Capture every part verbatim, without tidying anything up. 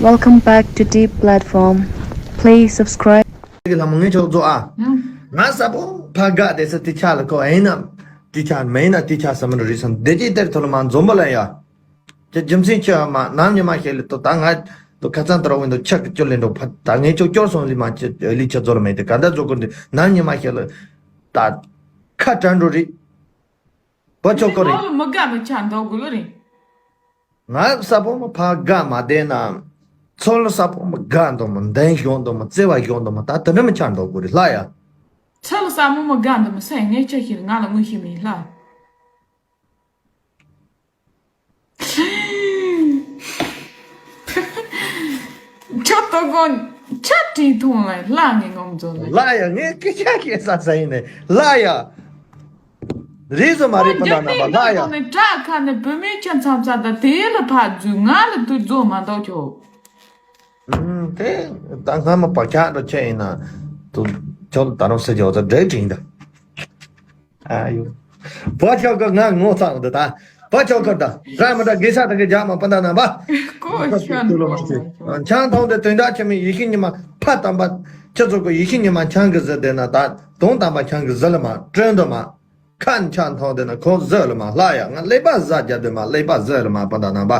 Welcome back to Deep Platform. Please subscribe. གི་ལྷ་མོ་ངས་ཆོག་རྫོགས་ཨ། ང་ས་པོ་ཕ་དགའ་དེ་ས་དེ་ཆ་ལ་ཁོ་ཨེ་ན། དེ་ཆ་མེད་ན་དེ་ཆ་ས་མི་འགྲོ་རི་སམ་དེ་ཅི་དེར་ཐོ་ལ་མ་འཛོམས་པ་ལ་ཡ། ཅི་རྒྱུ་མཚན་ཆེ་བ་མ་ནམ་ཉི་མ་ཤེས་ལེ་ཏོ་ད་ང་ཏོ་ཁ་ཚང་ཏོ་ར་འོན་ཏོ་ཆག་གི་ཅོ་ལེན་འགྲོ་ཕ་ད་ངས་ཆོག་སྐྱོར་སོང་ལི་མ་ཅི་ལི་ཆ་རྫོགས་ལ་མེད་དེ་ག་ད་རྫོགས་གོ་འདི་ནམ་ཉི་མ་ཤེས་ལེ་ད་ཁ་བྲལ་འགྲོ་རི། བ་ཆོག་གོ་རི། ང་ལ་མི་དགའ་མི་ཆ་འདོག་དགོས་ལོ་རི། ང་ས་པོ་མ་ཕ་དགའ་མ་བསྡད་ན། ཚོ་ལ་ས་པོ་མ་དགའ་འདུག་མ་འདན་གཞོན་འདུག་མ་བརྩེ་བ་གཞོན་འདུག་མ་ད་དེ་འདྲ་མི་ཆ་འདོག་དགོས་རི་ལྷ་ཡ། ཚོ་ལ་ས་མོ་མ་དགའ་འདུག་མ་སེ་ངས་ཆ་ཤི་རི་ང་ལ་དངོས་ཤི་མི་ལྷ། ཁྱོད་ལྟོ་གོ་ཆ་དྲིན་ཐུང་ལ་ལ་ངས་ངོམ་ཚོ་ལ། ལ་ཡ་ངས་སྐད་ཆ་སྐད་ས་ས་ཡིན་ནས་ལ་ཡ། རིས་སུ་མ་རིག་པ་འདྲ་ན་པ་ལ་ཡ། ནས་བྲག་ཁ་ནས་བུད་མེད་ཆ་མཚམས་ས་དང་དེ་ལ་ཕར་འཛུལ་ང་ལ་དུས་རྫོགས་མ་འདོག་ཁྱོད། ཨུམ་དེ་ད་སྔ་མ་བག་ཆགས་འདྲ་ཆེ་ཡིན་ན་དུ་ཁྱོད་ད་རུང་ཟེར་རྒྱུ་ད་འདྲེ་དྲིན་ད། ཨ་ཡོ། བ་ཆོག་གི་ང་ངོ་ཚ་འདི་ད། བ་ཆོག་གི་ད་ར་མི་ད་དགེ་ས་དང་གི་རྒྱག་མ་པ་ད་ན་བ། ཀོ་ཤོན་ཆང་ཐོང་དེ་དོན་དག་ཆེ་མི་ཡེ་ཤེས་ཉི་མ་ཕ་དམ་པ། ཁྱེད་ཚོ་གི་ཡེ་ཤེས་ཉི་མ་ཆང་གི་ཟི་དེ་ན་ད་དོན་དམ་པ་ཆང་གི་ཟི་ལ་མ་སྤྲོན་དུ་མ། ཁ་ཆང་ཐོང་དེ་ན་ཁོ་ཟི་ལ་མ་ལྷ་ཡ་ང་ཀླད་པ་ཟ་རྒྱ་དེ་མ་ཀླད་པ་ཟི་ལ་མ་པ་ད་ན་བ།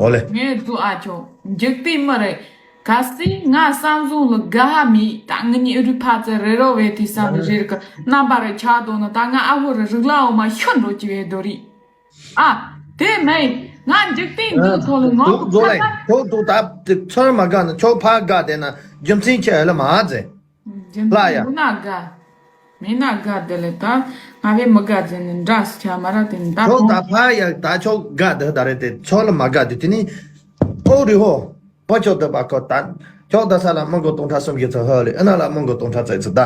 ཨོ་ལེ། ངས་ཙུ་ཨ་ཆོ། འཇིག་རྟེན་མི་རེད། གལ་སྲིད་ང་བསམ་བཟུང་ལ་དགའ་ཧ་མི་ད་ངི་ཉི་རུ་ཕ་ཙེ་རེ་རོ་བས་དེ་བསམ་རེ་རེ་གི་རྣམ་པ་རེ་ཆགས་དོ་ན་ད་ང་ཨ་ཧོ་རེ་རིག་ལའོ་མ་ཤོར་འགྲོ་གི་བས་དོ་རི། ཨ། དེ་མེད། ང་འཇིག་རྟེན་འདི་ཐོག་ལ་ངོ་དུག་རྫོ་ལེ་ཁ་དུག་དུག་ད་ཚོར་མ་དགའ་ན་ཆོ་ཕ་དགའ་དེ་ན་རྒྱུ་མཚན་ཆེ་ལ་མ་ཟེ། རྒྱུ་མཚན་ལ་ཡ། མི་ན་དགའ། མི་ན་དགའ་དེ་ལས་ད་ང་བས་མི་དགའ་ཟེར་ནས་འདྲ་སུ་ཆ་མ་ར་དེ་ནི་ད་ཁོང་ད་ཕ་ཡ་ད་ཆོ་དགའ་དེ་ད་རེད་དེ་ཆོ་ལ་མ་དགའ་དེ་དེ་ནི་ཨོ་རི་ཧོ་པ་ཆོ་དེ་པ་ཁོ་ད་ཆོ་ད་ས་ལ་མང་གོ་སྟོང་ཕྲག་སུམ་བཞི་ཚོ་ཧོ་ལེ་ཨ་ན་ལ་མང་གོ་སྟོང་ཕྲག་ཙེ་ཚོ་ད་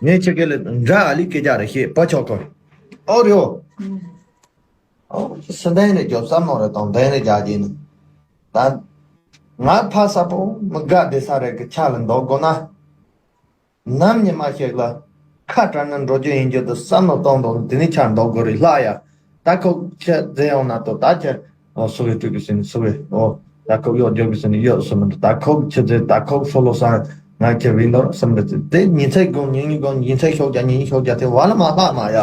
ངས་ཆེ་གེ་ལེ་འདྲ་ཨ་ལི་སྐད་རྒྱག་རེ་ཤེས་པ་ཆོ་ཁོ་ཨོ་རི་ཧོ། ཨོ། སེམས་ལྡན་ནས་རྒྱོབ་བསམ་མོ་རེ་དང་ལྡན་ནས་རྒྱག་གིན། ད། ང་ཕ་ས་པོ་མི་དགའ་བདེ་ས་རེ་གི་ཆ་ལ་འདོག་དགོ་ན། ནམ་ཉི་མ་ཞིག་ལ་ཁ་བྲལ་ན་འགྲོ་རྒྱུ་ཡིན་རྒྱུ་དུ་བསམ་མོ་གཏོང་དང་དེ་ནི་ཆ་འདོག་དགོ་རེད་ལྷ་ཡ། ད་ཁོ་ཁྱེད་རྫས་ཡོང་ན་དོ་ད་ཁྱེད་སུ་བས་སྤྲུལ་གི་ཟིན་སུ་བས་ཨོ། ད་ཁོ་གཡོག་རྒྱོབ་གི་ཟིན་གཡོག་སུ་མི་འདུག་ད་ཁོ་ཁྱེད་རྫས་ད་ཁོ་ཧྲོ་ལོ་ས་ང་ཁྱེད་བིན་དོ་སུ་མི་འདུག་དེ་ཉིན་ཚེ་དགོང་ཉིན་གཉིས་དགོང་ཉིན་ཚེ་ཤོག་རྒྱ་ཉིན་ཤོག་རྒྱ་དེ་བ་ལ་མ་ལྷག་མ་ཡ།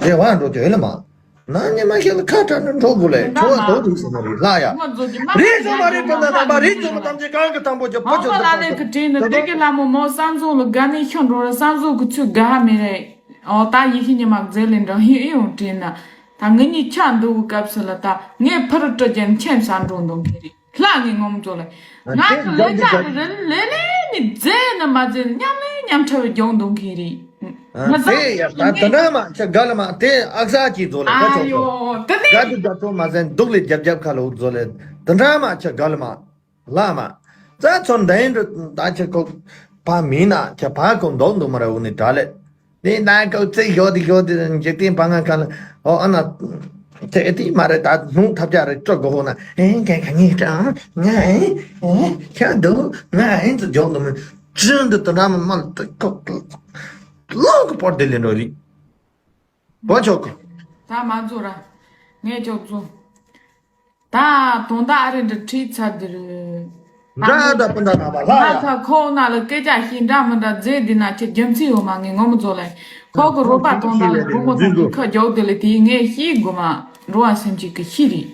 དེ་བ་འགྲོ་རྒྱུ་ཡོད་ལ་མ། ནང་ཉི་མ་ཞིག་ལ་ཁ་བྲལ་ན་འགྲོ་དགོས་ལས་ཁྱོ་བ་དོ་རིག་སོང་ན་རིག་ལྷ་ཡ། རིག་སོང་མ་རིག་པ་ན་རྣམ་པ་རིག་སོང་མ་ཐམས་ཅད་གང་གི་དང་པོ་ཇོ་ཕོ་ཆོ་ལ་ལས་ཀྱི་དྲིན་ནི་དེ་གི་ལ་མོ་མོ་བསམ་བཟོ་ལ་དགའ་ནས་ཤོར་འགྲོ་ར་བསམ་བཟོ་གི་ཚུལ་དགའ་ཧ་མི་རེད། ཨོ་ད་ཡི་ཤི་ཉི་མ་མཛེས་ལས་འགྲོ་ཧི་ཨི་ཡོང་དྲིན་ན། ད་ངི་གཉིས་ཆ་འདུག་གི་སྐབས་སུ་ལ་ད་ངས་ཕུ་རུ་སྤྲི་རྒྱན་མཆན་ས་འགྲོ་འདོང་གི་རེད། ལྷ་ངའི་ངོམ་ཚོ་ལ། ང་གི་ལས་ཀ་རེ་རེ་ལས་ལས་ནི་རྫས་ནི་མ་རྫས་ནི་མཉམ་ལས་མཉམ་འཁྲབ་སྦྱོང་གཏོང་གི་རེད། ང་ཟ་དེ་ཡ་ད་དེ་འདྲ་མ་ཁྱེད་དགའ་ལ་མ་དེ་ཨག་ས་ཀྱི་ཚོ་ལ་ཁ་ཨ་ཆོག་ཡོ་ཚོ་དེ་ནི་དགའ་དུ་དགའ་ཚོ་མ་ཟན་སྡུག་ལས་རྒྱབ་རྒྱབ་ཁ་ལོ་ཚོ་ལ་དེ་འདྲ་མ་ཁྱེད་དགའ་ལ་མ་ལ་མ་ཙ་ཚོ་འདན་རུ་ད་ཁྱེད་ཁོ་ཕ་མིན་ན་ཁྱེད་ཕ་ཁོ་འདོག་འདུག་མ་ར་འུ་ནི་དྲ་ལས། དེ་ན་ཀའུ་ཙེ་ཞོ་དེ་ཞོ་དེ་འཇིག་རྟེན་པ་ང་ཁ་ལ་ཨོ་ཨ་ན་ཚེ་དེ་མ་རེད་ད་སྣུང་ཐབས་ཆག་རེད་སྤྲོ་དགོས་ཧོ་ན་ཨེ་ཁྱེད་ག་ངེས་ཀྲང་ང་ཨེ་ཨེ་ཁྱེད་འདུག་ང་ཨེ་ཙི་འཇོག་འདུག་མི་ཅི་འདི་ད་ན་མ་མ་ལ་ཏི་ཀོ་ལོ་གི་པོར་དེ་ལེན་འགྲོ་རིག་བོ་ཆོག་གི་ད་མ་རྫོ་ར་ངས་ཅོག་རྫོ། ད་དོན་དག་ཨ་རི་འདྲ་ཁྲིད་ཚར་དེ་རུ། འདྲ་ད་སྤུན་ཟླ་རྣམ་པ་ལྷ་ཡ། ང་ཁ་ཁོག་ནང་ལ་སྐད་ཆ་ཤེས་འདྲ་མི་འདྲ་རྫས་འདི་ན་ཁྱེད་རྒྱུ་མཚན་ཡོད་མ་ངས་ངོ་མི་རྫོགས་ལས། ཁོག་གི་རོགས་པ་དོན་དག་ལ་སྒོ་མོ་དང་གི་ཁ་རྒྱོག་དེ་ལས་དེ་ངས་ཤེས་དགོས་མ་འགྲོ་བ་སེམས་ཅིག་གི་ཤེས་རེད།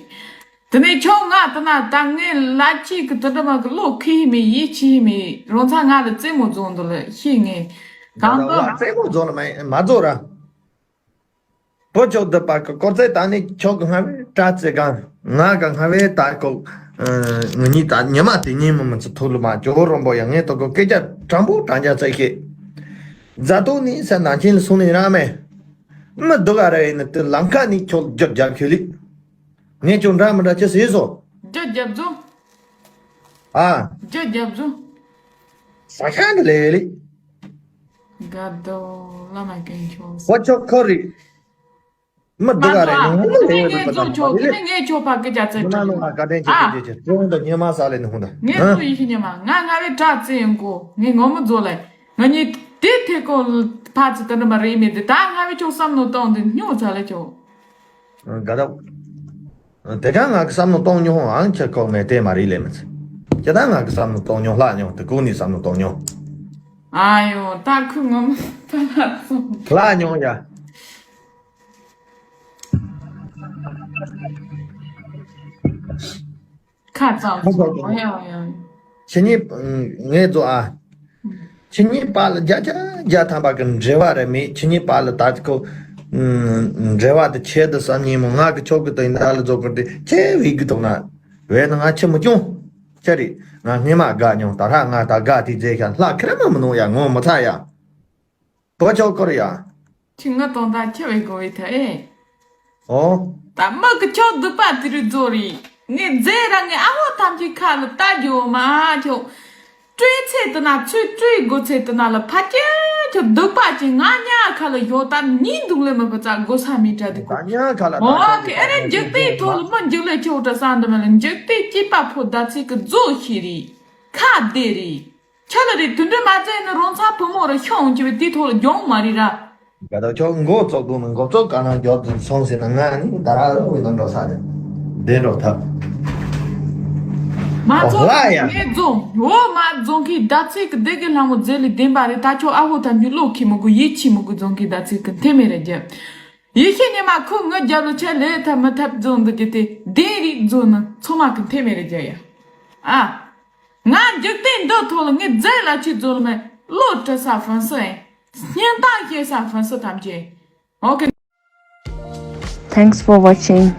དེ་ནས་ཁྱོད་ང་དེ་ན་ད་ངས་ལ་ཅིག་གི་དེ་འདྲ་མ་གི་བློ་ཁེ་མེད་ཡིད་ཆེས་མེད་རོང་ཚ་ང་ལ་རྩེད་མོ་རྫོང་དེ་ལ་ཤེས་ངས་གང་ལྟར་རྩེད་མོ་རྫོང་ལ་མ་མ་རྫོགས་ར། བུ་ཆོག་འདི་པ་ཀི་སྐོར་ཚེ་ད་ནི་ཆོག་གི་སྔ་བའི་དྲ་ཚེ་གང་ང་གི་སྔ་བའི་ད་ཀོ། ངི་གཉིས་ད་ཉི་མ་དེ་ཉིན་མི་མི་ཚེ་ཐུག་ལ་མ་ཇོ་བོ་རོན་པོ་ཡང་ངས་ཏོ་ཀོ་སྐད་ཆ་དྲང་པོ་དྲང་རྒྱ་ཚེ་ཤེས། རྫ་ཏོ་ནི་ས་ནང་ཆེན་ལ་སོང་ནས་རང་མེད། མི་སྡུག་ག་ར་ཡིན་ནི་དེ་ལམ་ཁ་ནི་ཆོག་རྒྱབ་རྒྱབ་ཁྱོད་ལི། ངས་ཁྱོད་འདྲ་མི་འདྲ་ཅི་ཟེར་སོ། རྒྱབ་རྒྱབ་ཚོ། ཨ། རྒྱབ་རྒྱབ་ཚོ། ས་ཁང་དུ་ལས་ལི། དགའ་དོ་བླ་མ་དཀོན་མཆོག་བ་ཆོག་ཁོ་རི། མི་སྡུག་ག་རེད་ནི་ངོ་མི་ལས་ཡོད་པ་དང་མ་རེད། ངས་ཆོག་པ་སྐད་ཆ་ཚད་མ་ནོ་ཨ་བཀའ་དྲིན་ཆེ་ཨ། ཆེ་ཆེ་ཁྱོད་འདི་ཉི་མ་ས་ལས་ནི་ཧུང་ད། ངས་ཚོ་ཡི་ཤི་ཉི་མ་ང་ང་རེ་དྲག་ཚེ་ཡིན་གོ་ངས་ངོ་མི་རྫོགས་ལས་ང་གཉིས་དེ་ཐེ་གོ་ཕ་ཚི་ད་ནི་མ་རེད་མེད་དེ་ད་ང་རེ་ཆོག་བསམ་ནོ་གཏོང་དེ་སྨྱོ་ཚ་ལས་ཆོག་དགའ་དོ། དེ་ག་ང་གི་བསམ་བློ་གཏོང་མྱོང་ཨང་ཁྱེད་ཁོག་མེད་དེ་མ་རེད་ལས་མི་ཚེ། ཁྱེད་ད་ང་གི་བསམ་བློ་གཏོང་མྱོང་ལྷག་མྱོང་དེ་གུག་ནས་བསམ་བློ་གཏོང་མྱོང་། ཨ་ཡོ་ད་ཁུ་ངོ་མ་ད་ལྷག་སོང་། ལྷག་མྱོང་ཡ། ཁ་ཙམ་ཁ་ཙམ་ཡང་ཡང་། ཁྱེད་གཉིས་ངས་རྫོགས་ཨ། ཁྱེད་གཉིས་བར་ལ་བརྒྱ་ཆ་བརྒྱ་ཐམ་པ་གི་འབྲེལ་བ་རེད་མེད། ཁྱེད་གཉིས་བར་ལ་ད་ཁོ་འབྲེལ་བ་དེ་ཆེད་དུ་བསམ་ཉིན་མོ་ང་གི་ཆོག་གི་དེ་ཡིན་ད་ལ་རྫོགས་གི་དེ་ཁྱེད་བི་གི་ཐོག་ན་བས་ན་ང་ཁྱེད་མི་སྐྱོང་། ཁྱེད་རེད་ང་སྔས་མ་དགའ་མྱོང་ད་ཧྲ་ང་ད་དགའ་དེ་རྫས་ཤ་ལྷག་ཁེ་ར་མ་མི་ནོ་ཡ་ངོ་མི་ཚ་ཡ། བོ་ཆོག་གོ་རེད་ཡ། ཁྱི་ང་དང་ད་ཁྱི་བའི་གོ་བའི་ཐ་ཨེ། ཨོ། ད་མི་གི་ཁྱོད་སྡུག་པ་དེ་རིགས་རྫོགས་རེད། ངས་རྫས་ར་ངའི་ཨ་ཧོ་ཐམས་ཅད་ཁ་ལ་ལྟ་རྒྱུ་མ་ཁྱོད། སྤྲོས་ཚེ་དུ་ན་ཚུལ་སྤྲོས་དགོས་ཚེ་དུ་ན་ལ་ཕ་སྐྱེ་ཁྱོད་སྡུག་པ་ཅན་ང་ཉག་ཁ་ལ་ཡོད་ད་ནི་སྡུག་ལས་མི་བུ་ཙག་དགོས་ས་མི་དྲ་དུ་ད་ཁོ། ཉག་ཁ་ལ་ད་ཨོ་ཁ་ཁེ་ཨེ་རེ་འཇིག་རྟེན་ཐོག་ལ་མི་འཇིག་ལས་ཁྱོད་དྲ་ས་འདི་མ་ལ་འཇིག་རྟེན་སྐྱེས་པ་ཕོ་ཟླ་ཚིག་གི་རྫོགས་ཤེས་རེད། ཁ་བདེ་རེད། ཁྱོད་ལ་རེ་དུད་འགྲོ་མ་བཙལ་ན་རང་ཚ་བུ་མོ་ར་ཤོང་གི་བའི་དེ་ཐོག་ལ་གྱོང་མ་རེད་ར། ག་ད་ཁྱོད་མགོ་བཙོག་འདུག་ན་མགོ་བཙོག་ག་ན་མགྱོགས་དུ་སོང་ཟེར་ན་ང་ནི་ད་ར་ར་འོས་དང་འགྲོ་ས་རེད། བདེ་འགྲོ་ཐབས། མ་ཨོ་ཚོགས་ལ་ཡ། ངས་རྫོང་འོ་མ་རྫོང་གི་ཟླ་ཚེས་ཀྱི་སྡེ་དགེ་ལྷ་མོ་རྫས་ལས་བདེན་པ་རེད་ད་ཁྱོད་ཨ་ཧོ་ཐམས་ཅད་བློ་ཁེ་མི་དགོས་ཡིད་ཆེས་མི་དགོས་རྫོང་གི་ཟླ་ཚེས་ཀྱི་མཐེ་མེ་རེད་རྒྱབ། ཡེ་ཤེས་ཉི་མ་ཁོ་ངུ་རྒྱབ་ལ་ཆད་ལས་ཐབས་མི་ཐབས་རྫོང་འདི་རྒྱུ་དེ་བདེན་རེད་རྫོང་ནི་ཚོ་མ་གི་མཐེ་མེ་རེད་རྒྱབ་ཡ། ཨ། ང་འཇིག་རྟེན་འདི་ཐོག་ལ་ངའི་རྫས་ལ་ཆེ་རྫོགས་ལ་མེད་བློ་གྲི་ས་ཧྥན་སི་ཨེ། སྙིང་གཏམ་བཤད་ས་ཧྥན་སི་ཐམས་ཅད། ཨོ་ཀེ། Thanks for watching.